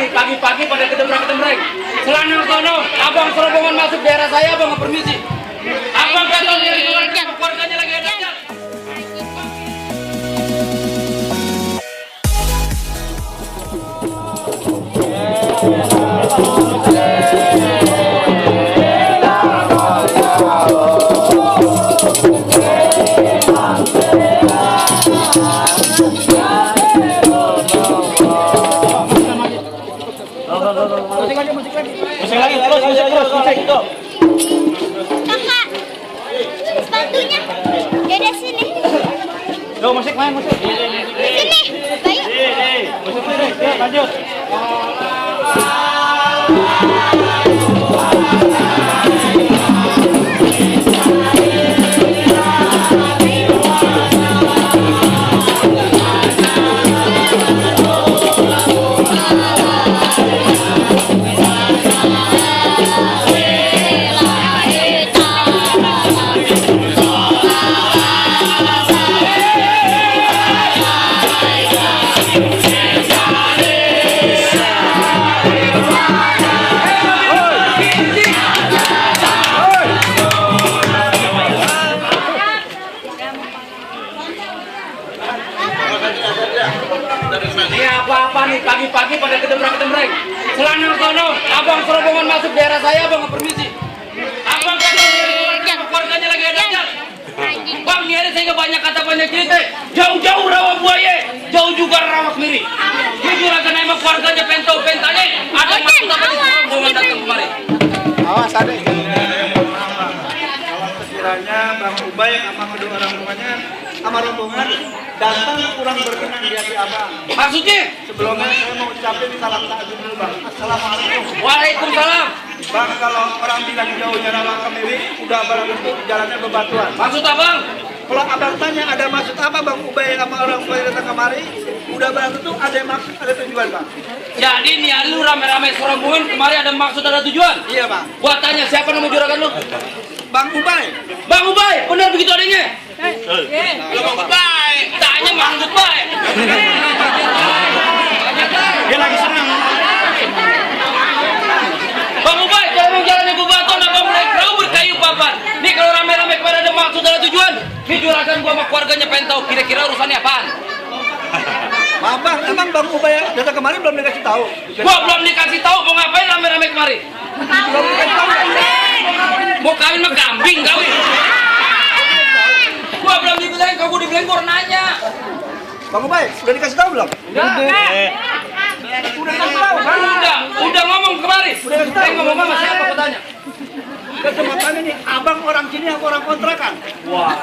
nih pagi-pagi pada kedemreng-kedemreng. Selana sono, abang serobongan masuk daerah saya, abang nggak permisi. Abang kata keluarganya lagi ada. Musik lagi, terus. Kakak, sepatunya ada sini. Yo, musik main musik. Sini, Bayu. Musik sini, lanjut. Ini apa-apa nih pagi-pagi pada kedemreng-kedemreng. Selana sono, abang serobongan masuk daerah saya, abang nggak permisi. Abang kata keluarganya lagi ada. Bang, ini ada saya banyak kata banyak cerita. Jauh-jauh rawa buaya, jauh juga rawa kemiri. Jujur aja emang keluarganya pentanya. Ada maksud apa di serobongan datang kemari? Awas ada. Sekiranya Bang Ubay sama kedua orang tuanya sama rombongan datang kurang berkenan di hati abang. Maksudnya? Sebelumnya saya mau ucapin salam takjub dulu bang. Assalamualaikum. Waalaikumsalam. Bang, kalau orang bilang jauhnya rawa kemiri, udah barang tentu jalannya bebatuan. Maksud abang? Kalau abang tanya ada maksud apa Bang Ubay sama orang tua yang datang kemari, udah barang tentu ada maksud, ada tujuan bang. Jadi nih lu rame-rame serobongan kemari ada maksud, ada tujuan? Iya bang. Gua tanya siapa nama juragan lu? Bang Ubay. Bang Ubay, benar begitu adanya? Lu Bang Ubay, tanya Bang Ubay. Dia lagi senang. Bang Ubay, kalau emang jalannya bebatuan, abang mulai perahu berkayu papan. Nih kalau rame-rame kemana ada maksud, ada tujuan? Nih juragan gua sama keluarganya pengen tahu kira-kira urusannya apaan? Maaf bang, emang Bang Ubay datang kemari belum dikasih tahu? Gua belum dikasih tahu mau ngapain rame-rame kemari. Belum dikasih tahu. Mau kawin mah kambing kawin. Gua belum dibilangin, kalau gua dibilangin gua nanya. Bang Ubay, udah dikasih tahu belum? Udah dikasih tahu. Udah ngomong kemari. Ngomong sama siapa gua tanya? Kesempatan ini abang orang sini atau orang kontrakan? Wah.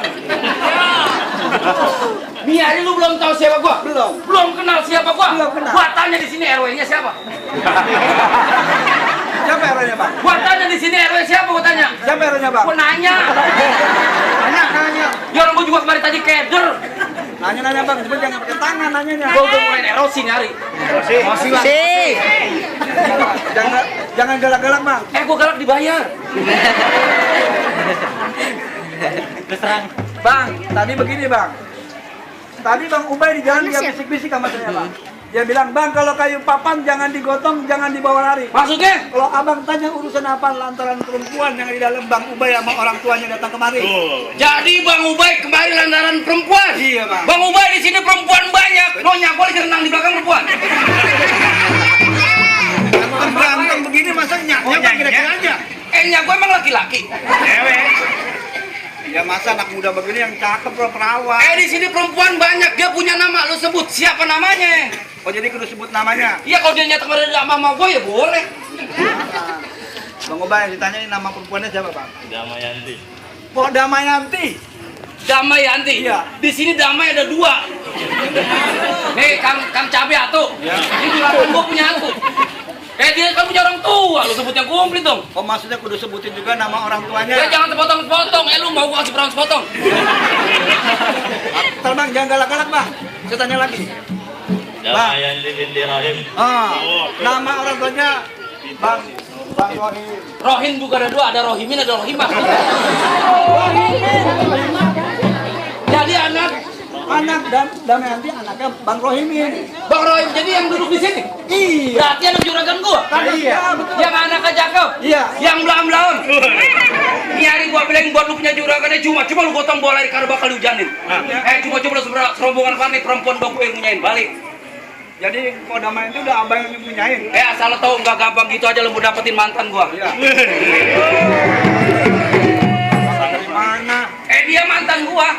Hari lu belum tahu siapa gua? Belum. Belum kenal siapa gua? Belum kenal. Gua tanya di sini RW-nya siapa? Siapa RW-nya bang? Gua tanya di sini RW siapa gua tanya? Siapa RW-nya bang? Gua nanya. Nanya. Ya orang gua juga kemarin tadi keder. Nanya bang, sebut jangan pakai tangan nanyanya. Gua udah mulai erosi nyari. Erosi lah. Jangan galak-galak bang. Gua galak dibayar. Terus terang. Bang, tadi begini bang. Tadi Bang Ubay di jalan dia bisik-bisik sama saya bang. Dia bilang, bang kalau kayu papan jangan digotong, jangan dibawa lari. Maksudnya? Kalau abang tanya urusan apa lantaran perempuan yang di dalam Bang Ubay sama orang tuanya datang kemari. Jadi Bang Ubay kembali lantaran perempuan? Iya bang. Bang Ubay di sini perempuan banyak. Nyonya gua lagi renang di belakang perempuan. Berantem begini masa nyaknya bang kira-kira aja. Nyak gua emang laki-laki. Ya masa anak muda begini yang cakep perawan. Di sini perempuan banyak, dia punya nama, lu sebut siapa namanya? Oh jadi kudu sebut namanya. Iya kalau dia nyata kemarin ada mama gue ya boleh. Bang Ubay ditanyain nama perempuannya siapa bang? Damayanti. Oh Damayanti. Damayanti. Iya. Di sini damai ada 2. Nih Kang Cabe atuh. Ya. Ini juragan gue punya atuh. Dia kan punya orang tua, lu sebutnya komplit dong. Oh maksudnya kudu sebutin juga nama orang tuanya. Ya jangan sepotong-sepotong, lu mau gua kasih berapa sepotong? Ntar bang, jangan galak-galak bang. Saya tanya lagi. Damayanti binti Rahim. Nama orang tuanya Bang Rohim. Rohim juga ada 2, ada Rohimin, ada Rohimah. Jadi anak Anak Damayanti anaknya Bang Rohimin. Bang Rohim jadi yang duduk di sini. Iya. Berarti anak juragan gua. Iya, betul. Yang anaknya cakep. Iya. Yang belam-belam. Ini hari gua bilang buat lu punya juragannya cuma lu gotong bola karena bakal dihujanin. Coba lu serombongan panik perempuan bang gue yang punyain balik. Jadi kalau Damayanti udah abang yang punyain. Asal lo tahu nggak gampang gitu aja lu dapetin mantan gua. Iya. Dari mana? Dia mantan gua.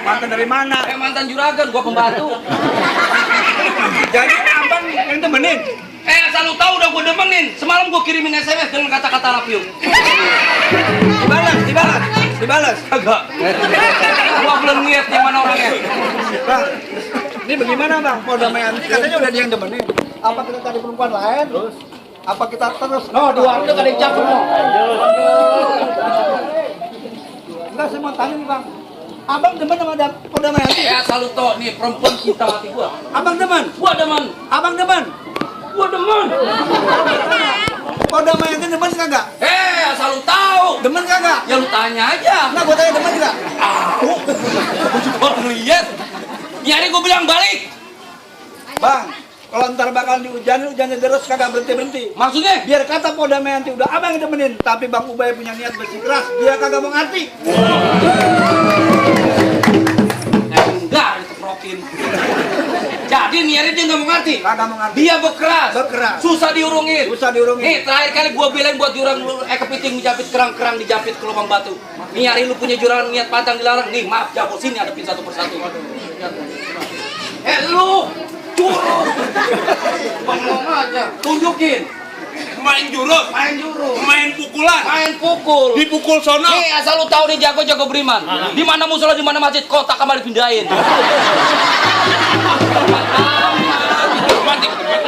Mantan dari mana? Mantan juragan, gua pembantu. Jadi abang yang temenin. Asal lu tahu udah gua demenin. Semalam gua kirimin SMS dengan kata-kata love you. Dibalas. Agak. Gua belum lihat yang mana orangnya. Bang, ini bagaimana bang? Kalau Damayanti katanya udah dia yang temenin. Apa kita cari perempuan lain? Terus? Apa kita terus? Di warteg ada yang cakep mau. Enggak, saya mau tanya nih bang. Abang demen sama Damayanti? Asal lu tahu nih perempuan cinta mati gua. Abang demen? Gua demen. Abang demen? Gua demen. Kalau Damayanti demen kagak? Asal lu tahu. Demen kagak? Ya lu tanya aja. Nah, gua tanya demen juga. Gua lihat. Nyari gua bilang balik. Bang, kalau ntar bakal hujan terus kagak berhenti. Maksudnya? Biar kata Polda Mayanti udah abang yang temenin, tapi Bang Ubay punya niat bersikeras, dia kagak mau ngerti. Enggak, dikeprokin. Jadi niatnya dia nggak mau ngerti. Kagak mau ngerti. Dia bekeras. Susah diurungin. Nih terakhir kali gua bilang buat jurang kepiting dijapit kerang-kerang dijapit ke lubang batu. Nih hari lu punya jurang niat pantang dilarang. Nih maaf jago sini hadapin satu persatu. Lu curug. Bengong aja. Tunjukin. Main jurus, main pukulan, Main pukul. dipukul sono. Nih asal lu tahu nih jago beriman. Di mana musola, di mana masjid, kotak kamar dipindahin.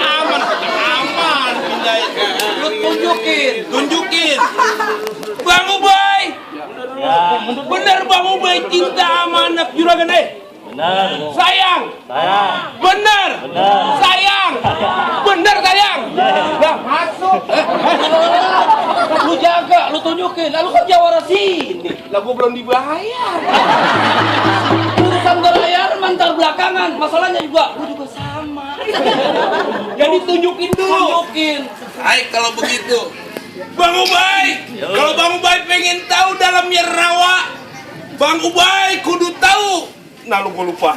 Aman, pindahin. Lu Tunjukin. Bang Ubay. Bener Bang Ubay cinta sama anak juragan Benar. Sayang. Bener. Sayang. Bener sayang. Bang, masuk. Lu jaga, lu tunjukin. Lalu kan jawara sini. Lah gua belum dibayar. Urusan berlayar mantar belakangan. Masalahnya juga, lu juga sama. Jadi tunjukin dulu. Hai kalau begitu. Bang Ubay, kalau Bang Ubay pengen tahu dalamnya rawa, Bang Ubay kudu tahu. Nah lu gua lupa.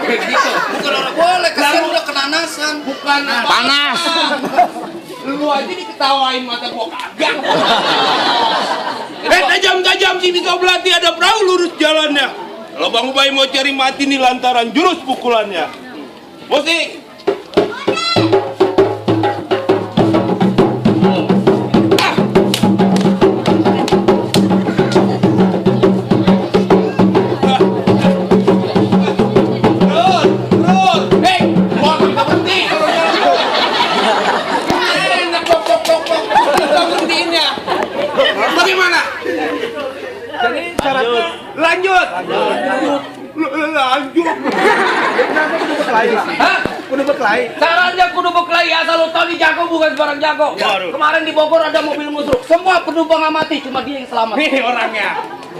Begitu. Bukan orang boleh, kalian udah kenanasan. Bukan Panas. Lu aja diketawain mata gua kagak. Tajam-tajam sih bisa belati ada perahu lurus jalannya. Kalau Bang Ubay mau cari mati nih lantaran jurus pukulannya. Musik. Bagaimana? Jadi syaratnya Lanjut. kudu berkelahi. Caranya kudu berkelahi, asal lu tahu nih jago bukan sebarang jago. Kemarin di Bogor ada mobil musruk. Semua penumpang mati, cuma dia yang selamat. Nih orangnya.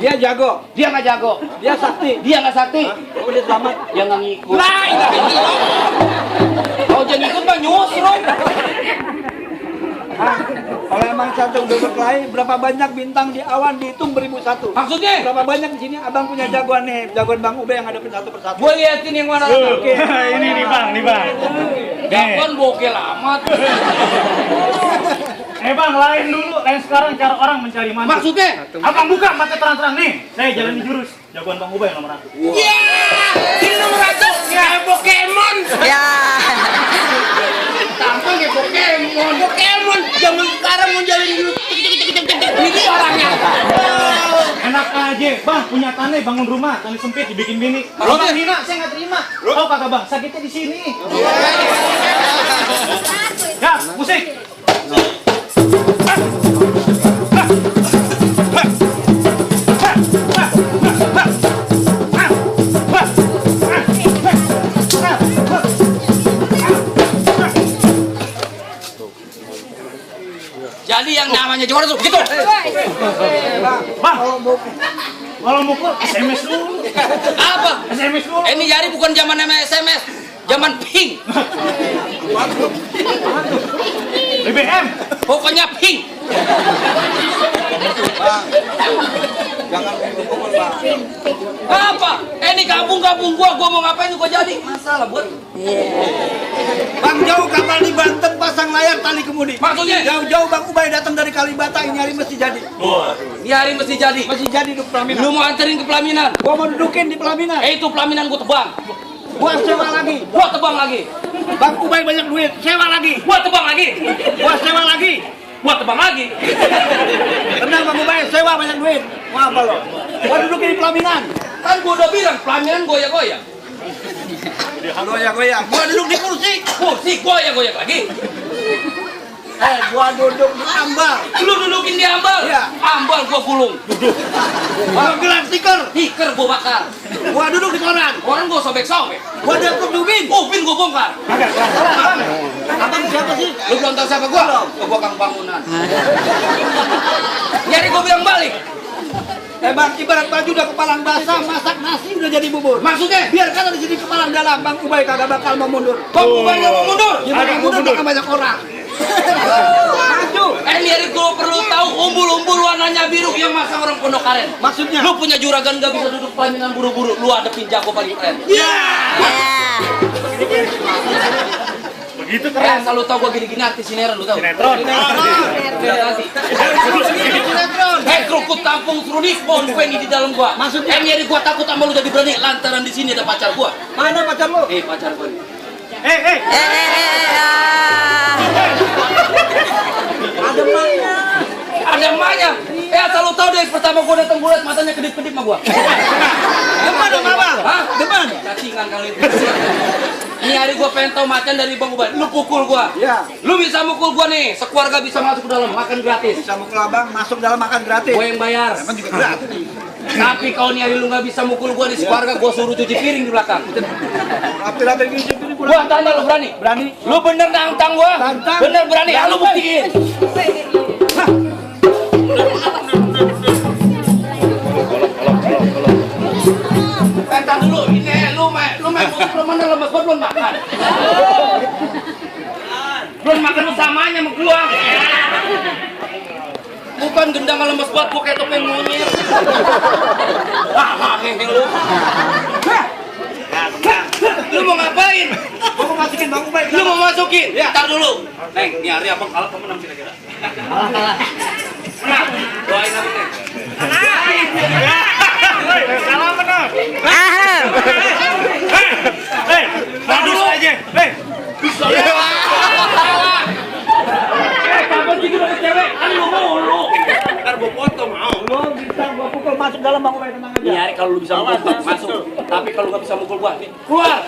Dia jago, Dia nggak jago. dia sakti. Dia nggak sakti. Oh, dia selamat. Dia nggak ngikut. Lah, Kalau dia ngikut mah nyusruk. Kalau emang satu udah berkelahi, berapa banyak bintang di awan dihitung beribu satu. Maksudnya? Berapa banyak di sini abang punya jagoan nih, jagoan Bang Ube yang hadapin satu persatu. Gue liatin yang mana. Oke. Ini nih bang. Jagoan bokeh amat. Bang, lain dulu. Lain sekarang cara orang mencari mantu. Maksudnya? Abang buka mata terang-terang nih. Saya jalan di jurus. Jagoan Bang Ubay nomor 1. ya, ini nomor 1. Kayak Pokemon. Tampang ya Pokemon. Pokemon zaman sekarang mau jalan dulu. Ini orangnya. Enak aja, bang punya tanah bangun rumah, tanah sempit dibikin bini. Kalau bang hina, saya nggak terima. Tahu kata bang, sakitnya di sini. Ya, musik. Jadi yang namanya juara tuh gitu. Bang, Kalau mukul SMS dulu. Apa? SMS dulu. Ini jari bukan zaman SMS, zaman ping. BBM. Pokoknya ping. Jangan pukul, Bang. Apa? Ini kampung-kampung gua mau ngapain gua jadi? Masalah buat. Bang, jauh kapal di Banten pasang layar tali kemudi. Maksudnya? Jauh-jauh Bang Ubay datang dari Kalibata, ini hari mesti jadi. Ini hari mesti jadi. Mesti jadi di pelaminan. Lu mau anterin ke pelaminan? Gua mau dudukin di pelaminan. Itu pelaminan gua tebang. Gua sewa lagi. Gua tebang lagi. Bang Ubay banyak duit, sewa lagi. Gua tebang lagi. Gua sewa lagi. Gua tebang lagi. Tenang Bang Ubay, sewa banyak duit. Mau apa lo? Gua dudukin di pelaminan. Kan gua udah bilang pelaminan goyang-goyang. Goyang-goyang. Gua duduk di kursi. Kursi goyang-goyang lagi. Gua duduk di ambal. Lu dudukin di ambal. Iya. Ambal gua gulung. Gua gelar stiker. Stiker gua bakar. Gua duduk di koran. Orang gua sobek-sobek. Gua dapet ubin. Upin gua bongkar. Abang siapa sih? Lu belum tahu siapa gua? Gua kang bangunan. Jadi gua bilang balik. Bang, ibarat baju udah kepalang basah, masak nasi udah jadi bubur. Maksudnya? Biarkan di sini kepalang dalam, Bang Ubay kagak bakal mau mundur. Bang Ubay nggak mau mundur. Gimana mundur bakal banyak orang. Maju. Ini hari gua perlu tahu umbul-umbul warnanya biru yang masa orang Pondok Aren. Maksudnya? Lu punya juragan gak bisa duduk pelaminan buru-buru. Lu adepin jago paling keren. Begitu keren. Selalu tau gua gini-gini artis sinetron lu tau. Sinetron. Nanti. Krukut tampung suruh dispon ini di dalam gua. Maksudnya? Ini hari gua takut sama lu jadi berani lantaran di sini ada pacar gua. Mana pacar lu? Pacar gua. Ada mana? Ada emaknya. Asal lu tau deh pertama gua datang gua liat matanya kedip-kedip sama gua. Depan sama Bang. Hah? Depan. Cacingan kali itu. Ini hari gua pengen tau macan dari Bang Ubay. Lu pukul gua. Ya. Lu bisa mukul gua nih. Sekeluarga bisa masuk ke dalam makan gratis. Bisa mukul Abang, masuk dalam makan gratis. Gua yang bayar. Emang juga gratis. Tapi kalau nih hari lu nggak bisa mukul gua di sekeluarga, gua suruh cuci piring di belakang. Rapi-rapi gini gini Gua tanya lu berani? Berani. Lu bener nantang gua? Tantang. Bener berani? Lu buktiin. Entar dulu, ini lu main musik lu mana lemes gua belum makan. Belum makan utamanya sama gua. Bukan gendang lemes banget, gua kayak topeng monyet. Hehe lu. Lu mau ngapain? Gua mau masukin Bang Ubay. Lu mau masukin? Ya. Ntar dulu. Neng, ini hari abang kalah kamu menang kira-kira. Kalah. Menang. Doain aku, Neng. Salah benar. Dulu aja. Kapan sih kita cewek? Kan lu mulu. Ntar gua potong mau. Lu bisa gua pukul masuk dalam Bang Ubay, tenang aja. Ini hari kalau lu bisa mukul gua, masuk. Tapi kalau nggak bisa mukul gua, nih, keluar.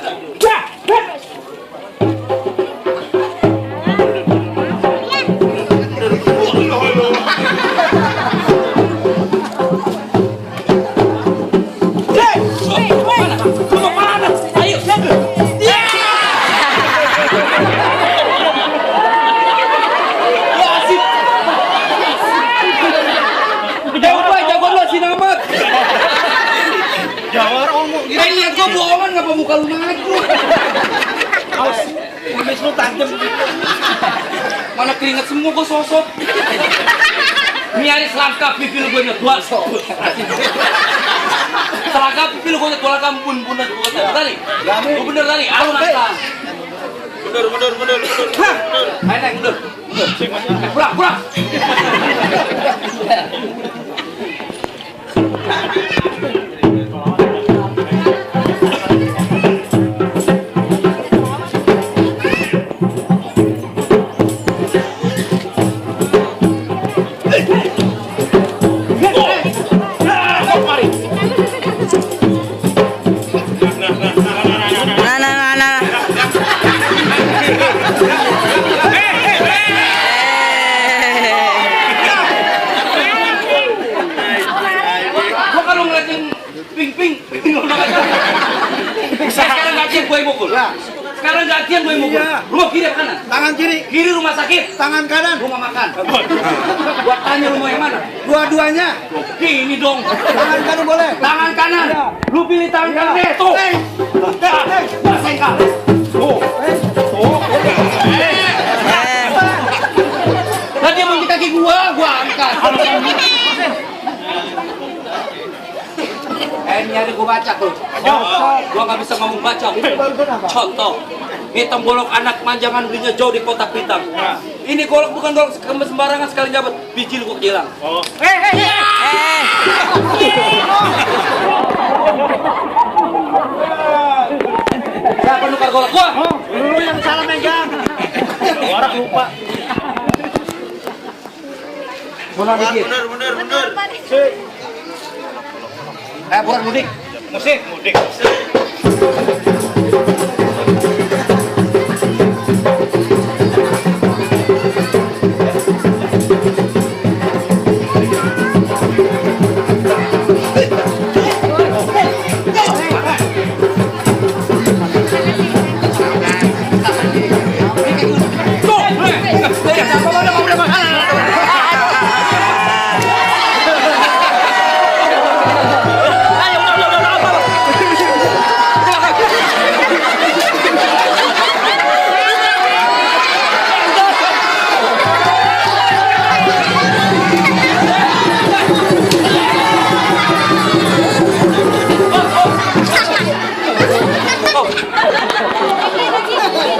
Bohongan ngapa muka lu maju? Kumis lu tajam. Mana keringet semua gua sosok. Ini hari selangkap pipil gue nyedua sok. Selangkap pipil gue nyedua kampun bener gue tadi. Gue bener tadi. Alun nantang. Bener. Ayo naik bener. Pulang. Sekarang gak gue mukul. Sekarang gantian gue mau Iya. rumah kiri apa kanan? Tangan kiri, Kiri rumah sakit, tangan kanan, rumah makan. Gua tanya rumah yang mana? dua-duanya. Ini dong. Tangan kanan boleh. Tangan kanan. Lu pilih tangan kanan deh. Tuh. Sengkal. Tuh. Tuh. Tadi dia bunyi kaki gua angkat. Ini ada gua baca tuh. Gua nggak bisa ngomong baca. Contoh. Hitam golok anak manjangan belinya jauh di kota Pitang. Ini golok bukan golok sembarangan sekali jabat. Biji lu kok hilang. Siapa nukar golok gua? Lu yang salah megang. Orang lupa. Bola dikit. Bener. Bukan mudik. Musik.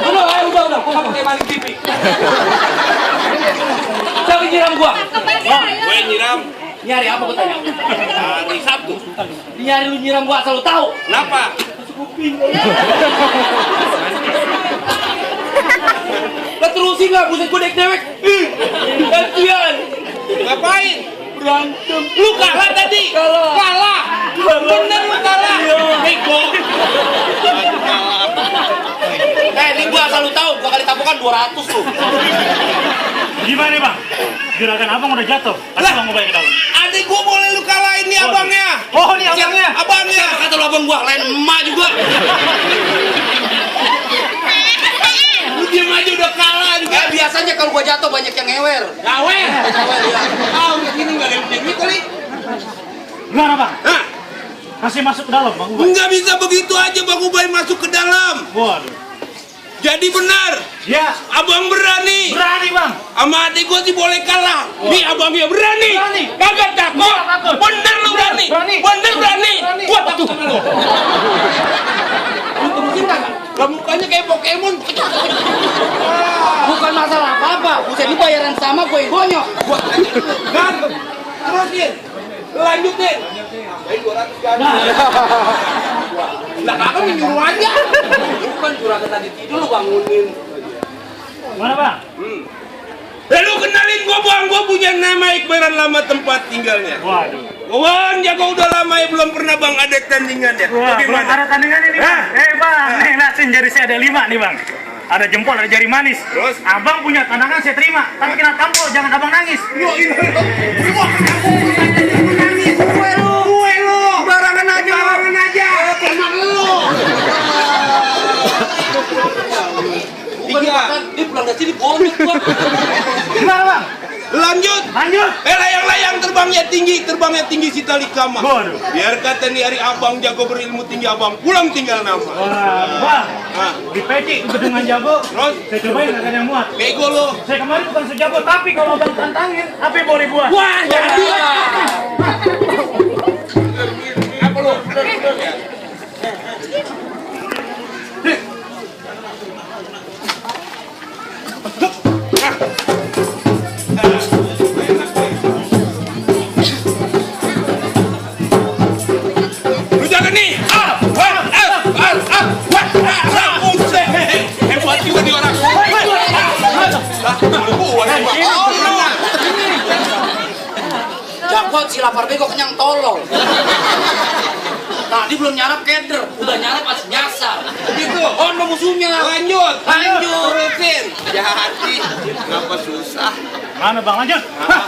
Udah, gua nggak pakai maling TV. Siapa nyiram gua? Gue nyiram Nyari apa gua tanya? hari Sabtu. Nyari lu nyiram gua asal lu tahu. Kenapa? Lah terusin lah, buset gua dewek. Gantian. Ngapain? Berantem. Lu kalah tadi. Kalah. Bener lu kalah. Bego. Ini gua asal lu tahu, gua kali tapukan 200 lu. Gimana bang? Juragan abang udah jatuh. Kasih bang mobil ke dalam. Adik gua boleh lu kalahin nih abangnya. Oh ini abangnya. Abangnya. Siapa kata lu abang gua? Lain emak juga. Lu diam aja udah kalah juga. Biasanya kalau gua jatuh banyak yang ngewer. Gawer. Ngewer ya. Ah, udah gini enggak ada yang punya kali. Gimana bang? Hah? Kasih masuk ke dalam bang Ubay. Enggak bisa begitu aja Bang Ubay masuk ke dalam. Waduh. Jadi benar, Ya. abang berani. Berani bang. Sama adik gua sih boleh kalah. Nih abangnya berani. Berani. Kagak takut. Nggak takut. Bener lu berani. Berani. Bener berani. Berani. Gua takut sama lu. Lu terusin kagak? Lah mukanya kayak Pokemon. Bukan masalah apa-apa. Buset ini bayaran sama gua yang bonyok. Kan? Terusin. Lanjutin. Jadi 200 kan. Lah kakak menyuruh aja. Bukan juragan tadi tidur lu bangunin. Mana bang? Lalu kenalin gua Bang, gua punya nama Iqbaran lama tempat tinggalnya. Waduh. Bang, jago udah lama ya belum pernah Bang ada tandingannya. Wah, belum Bagaimana? ada tandingannya nih bang. Bang, nih nasin jari saya ada 5 nih bang. Ada jempol, ada jari manis. Terus? Abang punya tandangan saya terima. Tapi kena tampol, jangan abang nangis. Gue lu. Barangan aja. Tenang lu. Bukan dia pulang dari sini bonyok gua. Gimana bang? Lanjut. Layang-layang terbangnya tinggi si tali kama. Waduh. Biar kata nih hari abang jago berilmu tinggi abang pulang tinggal nama. Wah, bang. Ah, Di peci dengan jago. terus Saya cobain nggak ada yang muat. bego lu. Saya kemarin bukan sejago, tapi kalau abang tantangin, apa yang boleh buat? Wah, jadi. Apa lu? Lu jangan nih. Buset. Hebat juga nih orang. Jakot si lapar bego kenyang tolol. Tadi belum nyarap keder, udah nyarap asli nyasar. Begitu. Oh, no musuhnya. Lanjut. Lanjut. Terusin. Jahati. Kenapa susah? Mana bang, lanjut. Hah.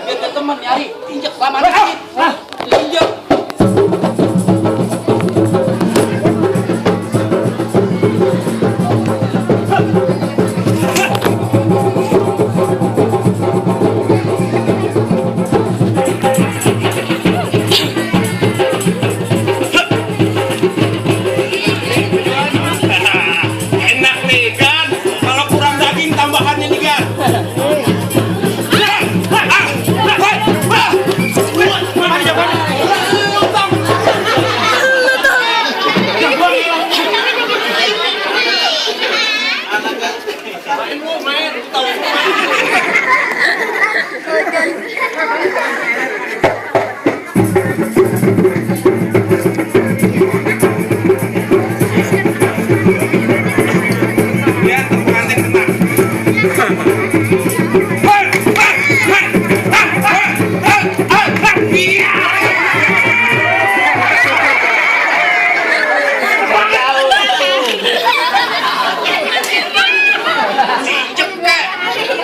Biar ke teman nyari. Injek lama dikit. Injek. Enak nih kan, kalau kurang daging tambahannya nih kan. Lihat tuh pengantin kena.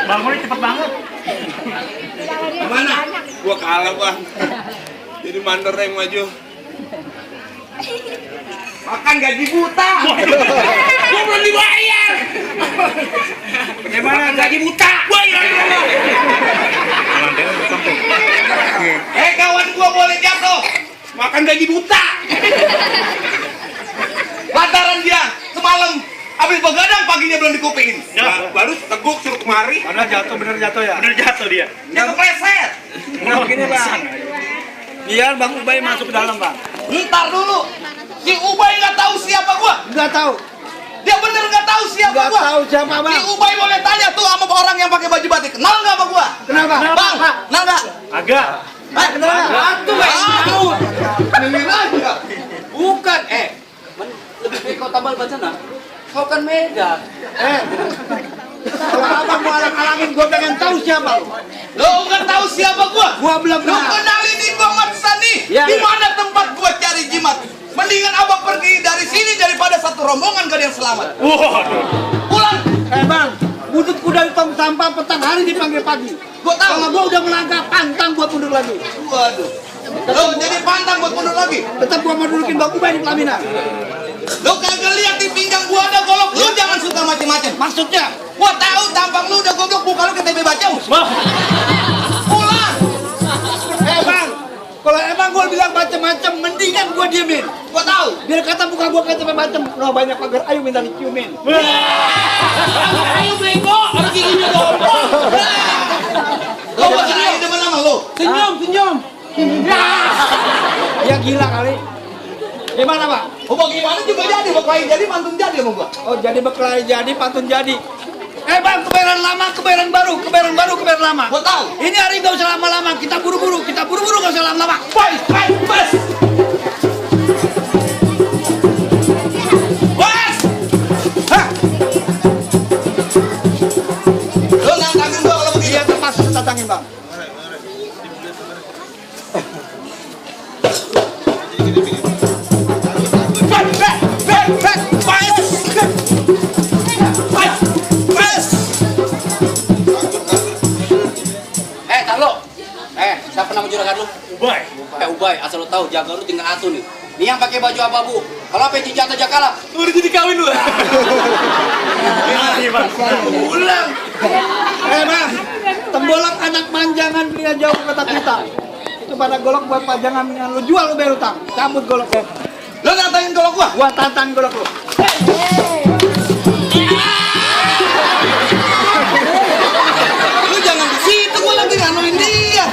Bangunnya cepet banget. Gimana? Gua kalah bang. Jadi mandor yang maju. Makan gaji buta. Gua belum dibayar. Bagaimana gaji buta? Bayar. Kawan gua boleh jatuh. Makan gaji buta. Lantaran dia semalam habis begadang paginya belum dikupingin. Baru teguk suruh kemari. Bener jatuh ya. Bener jatuh dia. Dia kepleset. Nah begini bang, biar Bang Ubay masuk ke dalam bang. Ntar dulu. Si Ubay nggak tahu siapa gua. Nggak tahu, Dia bener nggak tahu siapa nggak gua. tahu siapa Si bang. Ubay boleh tanya tuh sama orang yang pakai baju batik. Kenal nggak sama gua? Kenapa? Bang, kenal nggak? Agak. Hah? Kenal nggak? Itu tahu. Dengerin aja. Bukan, lebih baik kau tambal bacana. Kau kan Medan. Kalau abang mau alang-alangin, gue pengen tahu siapa. Lo nggak tahu siapa gua? Gua belum Lo kenal. kenalin gua Mat Sani. Ya. Di mana tempat gua cari jimat? Mendingan abang pergi dari sini daripada satu rombongan kalian selamat. Waduh. Pulang. Bang, butut kuda di tong sampah petang hari dipanggil pagi. Gua tahu. Kalau gua udah melangkah pantang buat mundur lagi. Waduh. Lo jadi pantang buat mundur lagi. Tetap gua mau dudukin Bang Ubay di pelaminan. Lo kagak lihat di pinggang gua ada golok. Lo jangan suka macem-macem. Maksudnya, Gua tahu tampang lu udah goblok, muka lu kayak tempe bacem. Pulang. Bang, kalau emang gua bilang macem-macem, mendingan gua diemin. Gua tahu. Biar kata muka gua kayak tempe macem. Nah banyak pagar, ayo minta diciumin. Ayo bego, orang giginya goblok. Lo gua senyum demen sama lo. Senyum. Ya gila kali. Gimana Pak? Oh bagaimana juga jadi, berkelahi jadi, mantun jadi sama gua. Oh jadi berkelahi jadi, pantun jadi. Bang, kebayaran lama, kebayaran baru, kebayaran baru, kebayaran lama. Gua tahu. Ini hari gak usah lama-lama, kita buru-buru gak usah lama-lama. Baik, bas. Bas. Hah? Lo nantangin gua kalau begitu. Iya tepat, tatangin Bang. Siapa nama juragan lu? Ubay. Ubay, asal lu tahu jaga lu tinggal atu nih. Nih yang pakai baju abu-abu. Kalau apa jejak aja kalah, udah jadi kawin lu. Iya, Bang. Ulang. Bang, tembolak anak manjangan pria jauh kata kita. Itu pada golok buat pajangan yang lu jual lu bayar utang. Cabut golok. Lu nantangin golok gua? Gua tantang golok lu. Lu jangan di situ, gua lagi nganuin dia.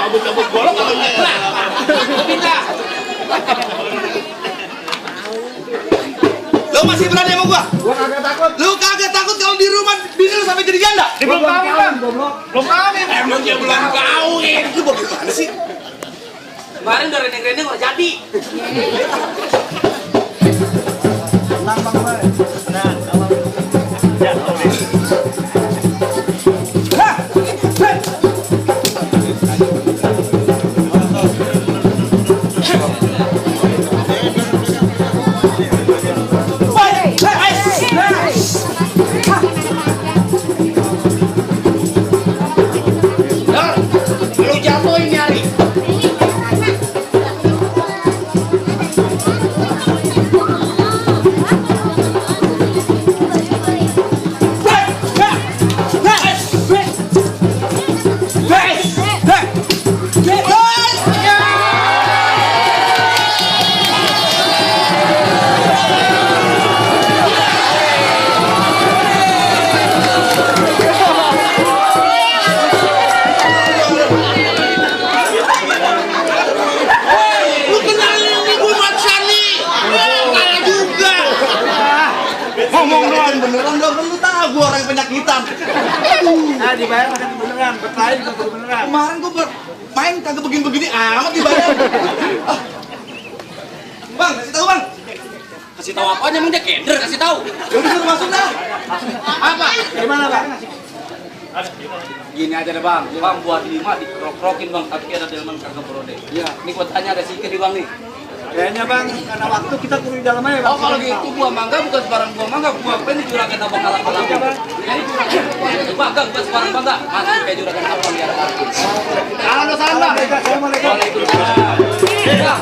Cabut golok kalau Pindah. Lu masih berani sama gua? Gua kagak takut. Lu kagak takut kalau di rumah bini lu sampai jadi janda? Dia belum kawin, Bang. Goblok. Belum kawin. Emang dia belum kawin. Lu bagaimana sih? Kemarin udah reneng-reneng udah jadi. Tenang Bang Ubay. Ya, oke. dibayar makan beneran, berkelahi juga kudu beneran. Kemarin gua main kagak begini-begini amat dibayar. Ah. Bang, kasih tahu bang. Kasih tahu apanya emang dia keder kasih tahu. Ya udah suruh masuk dah. Apa? Gimana bang? Gini aja deh bang, bang buat 5 dikrok-krokin bang, tapi ada delman kagak berode. Iya. Ini gua tanya ada sikit di bang nih. Kayaknya bang, karena waktu kita kudu di dalam aja bang. Oh kalau gitu buah mangga bukan sebarang buah mangga, buah apa ini juragan abang kalah-kalah. Ini juragan mangga bukan sebarang mangga, masih kayak juragan abang biar. Halo salam bang. Assalamualaikum. Waalaikumsalam. Bang,